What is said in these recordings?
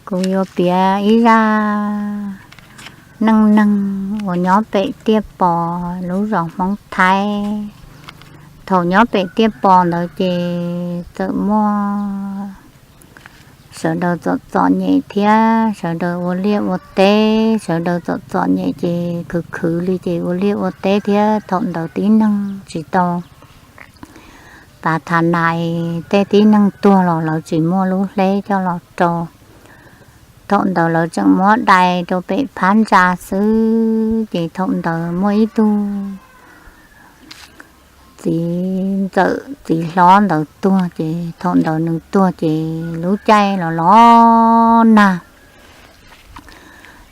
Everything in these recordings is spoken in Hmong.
Kuv yuav piav ib zaj neej neeg uas nyob pem Tiaj Pos lub zos Hmoob Thaib. Thaum nyob pem Tiaj Pos ntawd ces txawm muaj sawv daws txom txom nyem thiab sawv daws ua liaj ua teb, sawv daws txom txom nyem ces khwv khwv li ces ua liaj ua teb thiab thaum ntawd tib neeg tsis tau pav tha nais, tej tib neeg tuag los lawv tsis muaj lub hleb coj los rau. Thaum ntawd lawv tseem muab dai rau pem phab ntsa xwb ces thaum ntawd muaj ib tug txiv ntxawm txiv hlob ntawd tuag ces thaum ntawd nws tuag ces lub caij los los nag.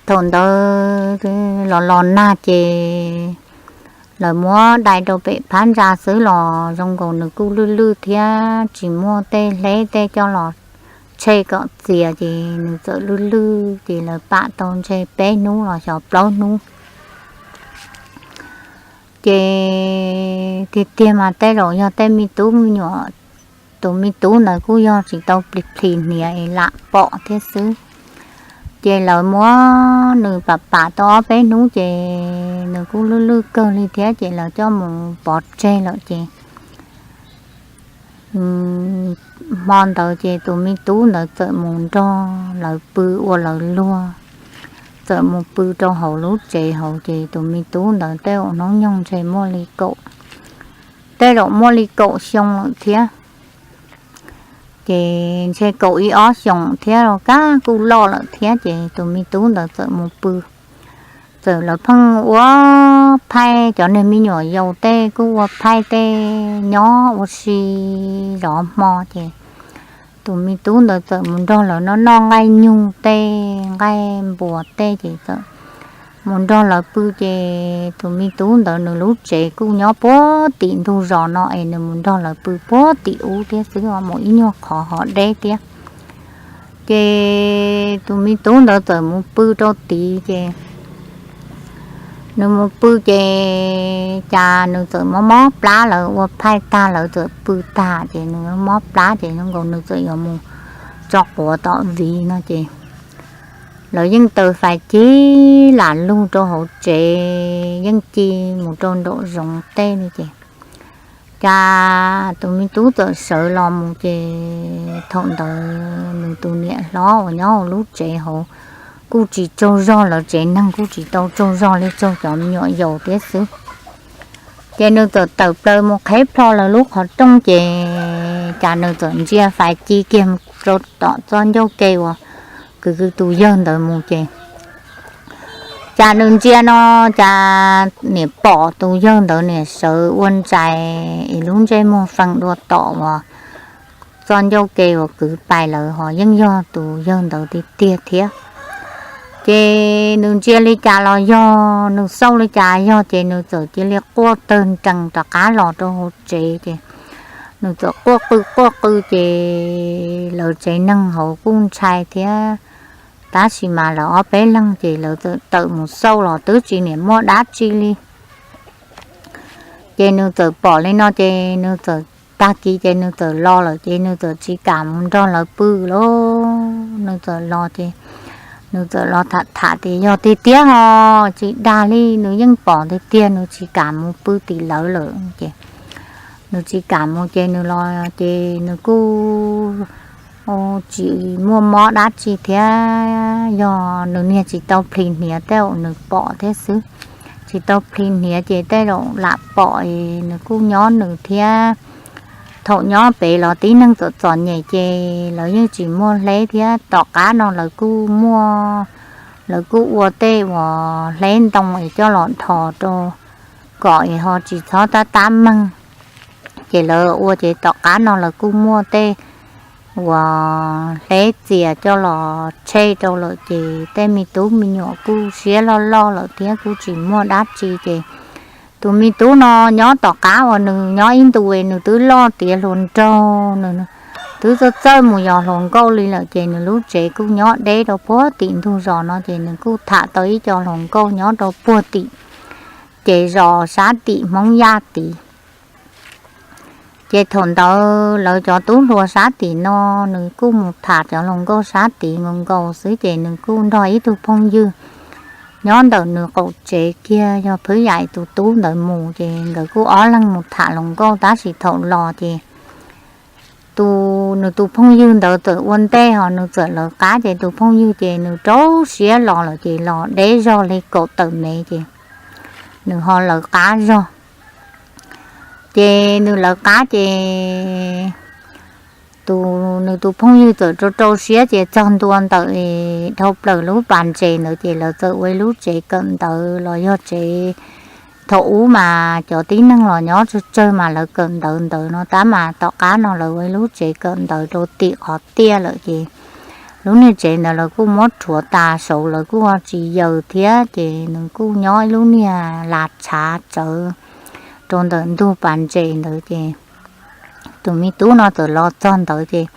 Thaum ntawd los los nag ces lawv muab dai rau pem phab ntsa xwb los zoo nkaus nws kuj lwj lwj thiab tsis muaj tej hleb tej coj los tshem kom txias ces nws txawm lwj lwj ces lawv pam tau ntshe peb hnub los xyov plaub hnub. Ces tiag tiag mas tej zaum yog tej me tub me nyuam, tus me tub ntawd kuj yog tsis tau plig plig hniav es lam pom thiab xwb. Ces lawv muab nws pam pam tau ob peb hnub ces nws kuj lwj lwj kawg li thiab ces lawv coj mus pov tseg lawm ces hmo ntawd ces tus me tub ntawd txawm mus nrog lawv pw ua lawv luag, txawm mus pw rau hauv lub tsev hauv ces tus me tub ntawd tej zaum hnub nyoog ntshe muaj li kaum, tej zaum muaj li kaum xyoo lawm thiab. Ces ntshe kaum ib ob xyoos thiab los kab kuj loj lawm thiab ces tus me tub ntawd txawm mus pw. Txawm lawv pheej ua phaij, cov niag me nyuam yaus tej kuj ua phaij tej nyob ua si zov hmo ces tus me tub ntawd txawm mus nrog lawv noj noj nqaij nyug tej nqaij npuas tej ces txawm mus nrog lawv pw ces tus me tub ntawd nws lub tsev kuj nyob puag tim ntug zos no es nws mus nrog lawv pw puag tim ub thiab xwb, mus ib nyuag qhov hov deb thiab. Ces tus me tub ntawd txawm mus pw rau tid ces nws mus pw ces cas nws txawm mob mob plab, lawv ua phaij tag lawv txawm pw tag ces nws mob plab ces zoo nkaus nws txawm yuav mus tso quav tom viv no ces lawv yeej taws fais ci lam lug rau hauv tsev, yeej ci mus rau nraum zoov tej li ces cas tus me tub txawm sawv los mus ces thaum ntawd nws tus niam hlob uas nyob hauv lub tsev hauv kuj tsis tsaug zog, lawv tsev neeg kuj tsis tau tsaug zog li tsaug cov me nyuam yaus thiab xwb. Ces nws txawm tawm plaws mus qheb plho lawv lub qhov rooj ces cas nws txawm ntsia fais ci kiag rau tom txoj ncauj ke uas kwv kwv tus yawg ntawd mus ces cas nws ntsia no cas niam pom tus yawg ntawd niam sawv ua ntsais es lub ntsej muag feeb dua tom uas txoj ncauj ke uas kwv pais lawm ho yeej yog tus yawg ntawd tiag tiag thiab. Ces nws ntsia li cas los yog, nws xauj li cas yog ces nws txawm cia li quaj tawg nrees rov qab los rau hauv tsev ces nws txawm quaj qw quaj qw ces lawv tsev neeg hauv kuj ntshai thiab. Tab sis mas lawv ob peb leeg ces lawv txawm tawm mus xauj los twb tsis niam muaj dab tsi li. Ces nws txawm pom li no ces nws txawm, tag kis ces nws txawm los lawm ces nws txawm tsis kam mus nrog lawv pw lauj. Nws txawm los ces nws txawm los tham tham tias yog tiag tiag ho tsis dag li, nws yeej pom tiag tiag, nws tsis kam mus pw tim lawv lawm ces nws tsis kam mus ces nws los ces nws kuj tsis muaj mob dab tsi thiab, yog nws niag tsis tau plhis hniav tej zaum nws pom thiab xwb. Tsis tau plhis hniav ces tej zaum lam pom nws kuj nyob nws thiab. Thaum nyob pem los tib neeg txom txom nyem ces lawv yeej tsis muaj hleb thiab, tom qab no lawv kuj muaj, lawv kuj ua tej uas hleb ntoo es coj los dhos rau kom es ho tsis txhob tab tab meeg. Ces lawv ua ces tom qab no lawv kuj muaj tej uas hleb txias coj los tshem rau lawm ces tej me tub me nyuam kuj siab loj loj lawm thiab kuj tsis muaj dab tsi ces tus me tub no nyob tom qab uas nws nyob ib ntus nws twb loj tiav hluas nraug, nws twb txawj txawj mus yos hluas nkauj li lawm ces nws lub tsev kuj nyob deb rau puag tim ntug zos no ces nws kuj tham tau ib co hluas nkauj nyob rau puag tim ces zos sab tim Hmoob Yaj tid. Ces thaum ntawd lawv cov tub hluas sab tim no, nws kuj mus tham cov hluas nkauj sab tid nkaus nkaus xwb, ces nws kuj nrog ib tug phooj ywg nyob ntawm nws qaum tsev kiag, yog phwb yam tus tub ntawd mus, ces nkawd kuj ob leeg mus tham hluas nkauj. Tab sis thaum los ces tus, nws tus phooj ywg ntawd txawm ua ntej, ho nws txawm lawv qab, ces tus phooj ywg ces nws rau siab los lawm, ces los deb zog li kaum tawm mev, ces nws ho lawv qab zog. Ces nws lawv qab, ces tus, nws tus phooj ywg txawm rau rau siab, ces txog ntua ntawm dhau plaws lub pas ntses ntawd, ces lawv txawm ua ib lub tsev kawm ntawv los yog tsev, thaum ub mas cov tib neeg los nyob tsawg tsawg mas lawv kawm ntawv ntawd no, tab mas tom qab no lawv ua ib lub tsev kawm ntawv rau tim qhov tiaj lawm. Ces lub niag tsev ntawd lawv kuj muab rhuav tas saud, lawv kuj tsis yaws thiab, ces nws kuj nyob ib lub niag las tshav tsawv rau ntawm ntug pas ntses ntawd. Ces tus me tub no txawm los txog ntawd, ces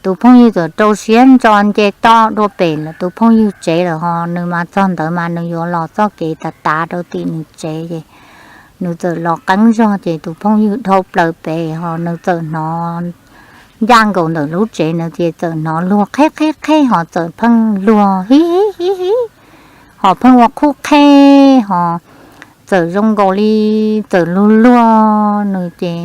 tus phooj ywg txawm rau siab ntso nce toj dua pem tus phooj ywg tsev lawm, ho nws mas txog ntawd mas nws yuav los txoj kev tav tav rau tim nws tsev, ces nws txawm los qeeb zog, ces tus phooj ywg dhau plaws pem, ho nws txawm hnov ncaj nkaus ntawm lub tsev ntawd, ces txawm hnov luag qheb qheb qheb, ho txawm pheej luag hib hib hib hib, ho pheej ua qhuj qheb, ho txawm zoo nkaus li txawm luag luag nws, ces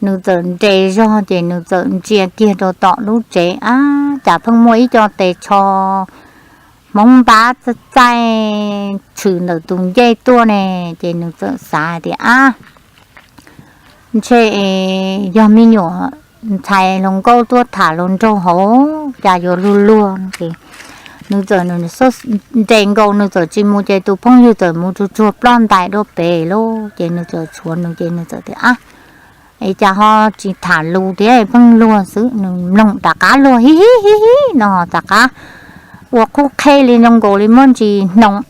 nws txawm nres zog, ces nws txawm ntsia kiag rau tom lub tsev, ab, cas pheej muaj ib co tes tsho hmoob npab txaij txaij tshwm ntawm tus ncej tuaj ne. Ces nws txawm xav tias, ab, ntshe yog me nyuam ntxhais hluas nkauj tuaj tham hluas nraug hauv, cas yuav luag luag no. Ces nws txawm nres nkaus, nws txawm tsis mus, ces tus phooj ywg txawm mus tsuag tsuag ploj ntais dua pem lauj. Ces nws txawm tshuav nws, ces nws txawm tias, ab, es cas ho tsis tham lus thiab, pheej luag xwb. Nws mloog rov qab luag hib hib hib hib no, rov qab ua qhuj qheb li zoo nkaus li muab ntsis hnoos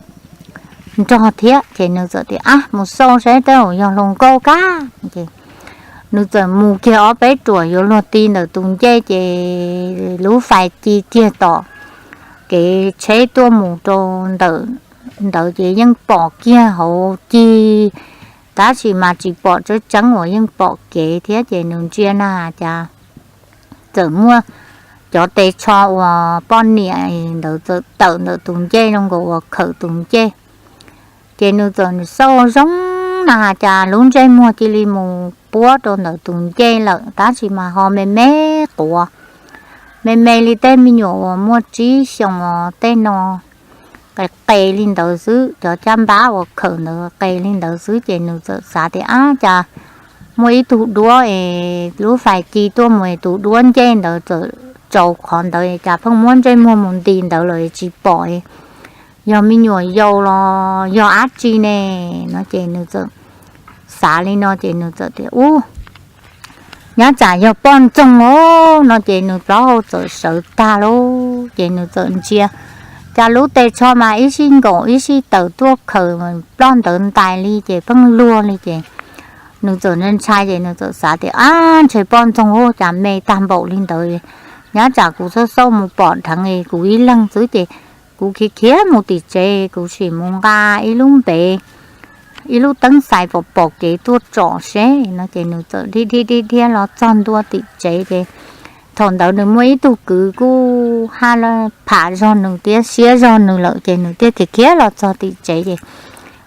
nrog thiab. Ces nws txawm tias, ab, mus xauj saib tej zaum yog hluas nkauj kab. Ces nws txawm mus kiag ob peb ruam yuav luag ti ntawm tus ncej, ces lub fais ci kiag tom kev tsheb tuaj mus rau ntawm ntawd, ces yeej pom kiag hauv ci, tab sis mas tsis pom tseeb tseeb uas yeej pom kev thiab. Ces nws ntsia na cas txawm muaj cov tes tsho uas poj niam ntawd txawm tawm ntawm tus ncej zoo nkaus uas khawm tus ncej. Ces nws txawm xauj zoo na cas lub ntsej muag cia li mus puab rau ntawm tus ncej lawm, tab sis mas ho me me quav, me me li tej me nyuam uas muaj tsib xyoos os tej no, qes qes li ntawd xwb, cov caj npab uas khawm ntawd qes li ntawd xwb. Ces nws txawm xav tias, ab, cas muaj ib tug duab es lub fais ci tuaj mus es tus duab ncej ntawd txawm tsaus qhov ntawd, cas pheej muab ntsej muag mus nti ntawd los tsis pom, yog me nyuam yaus los yog dab tsi ne no. Ces nws txawm xav li no, ces nws txawm tias, ub, nyob tsam yog poj ntxoog os no. Ces nws plaub hau txawm sawv tag lauj. Ces nws txawm ntsia, cas lub tes tsho mas ib sij nkaum ib sij tawm tuaj khawm ploj ntawd ntais li, ces pheej luag li. Ces nws txawm ntshai ntshai, ces nws txawm xav tias, ab, ntshe poj ntxoog ub, cas me tag npaum li ntawd, nyob tsam kuv xauj xauj mus pom dheev es kuv ib leeg xwb, ces kuv khiav khiav mus tim tsev, kuv sim mus nqa ib lub npev, ib lub teeb xais pom pom kev tuaj tsom seb no. Ces nws txawm dhia dhia dhia dhia los txog ntua tim tsev. Ces thaum ntawd nws muaj ib tug kwv kuj haj lawm, pham zog nws thiab siab zog nws lawm, ces nws thiaj khiav khiav los txog tim tsev. Ces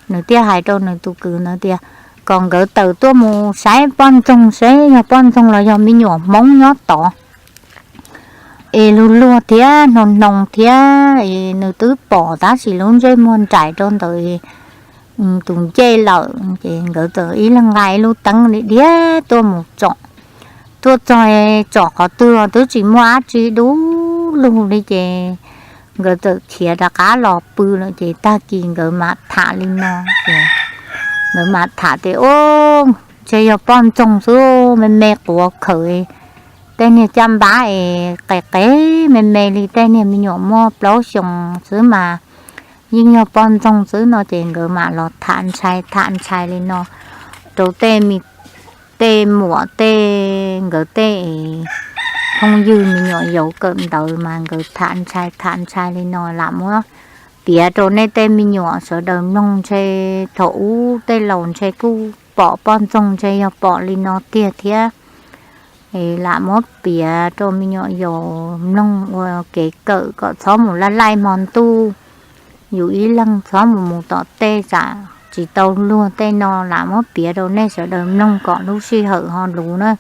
nws thiaj hais rau nws tus kwv ntawd tias kom nkawd tawm tuaj mus saib poj ntxoog seb yog poj ntxoog los yog me nyuam hmoob nyob tod es luag luag thiab hnoos hnoos thiab, es nws twb pom tab sis lub ntsej muag nraim rau ntawd, tus ncej lawm. Ces nkawd txawm ib leeg nqa ib lub teeb li dhia tuaj mus tsom. Tuaj txog tsom qhov twg los twb tsis muaj dab tsi dub lug li, ces nkawd txawm khiav rov qab los pw lawm. Ces tag kis nkawd mam tham li no, ces nkawd mam tham tias, ub, ntshe yog poj ntxoog xwb, me me quav khawm tej niag caj npab es qes qes me me li tej niag me nyuam muaj plaub xyoos xwb mas yeej yog poj ntxoog xwb no. Ces nkawd mam los tham ntshai tham ntshai li no rau tej me, tej muam tej, nkawd tej phooj ywg me nyuam yaus kawm ntawv mas nkawd tham ntshai tham ntshai li no lam muab piav rau nej tej me nyuam sawv daws mloog. Ntshe thaum ub tej laus ntshe kuj pom poj ntxoog, ntshe yog pom li no tiag thiab. Lam muab piav rau me nyuam yaus mloog ua kev kawm kom txhob mus laij laij hmo ntuj, yus ib leeg txhob mus mus tom tej tsam tsis tau luag tej no. Lam muab piav rau nej sawv daws mloog kom lub sij hawm ho luv na.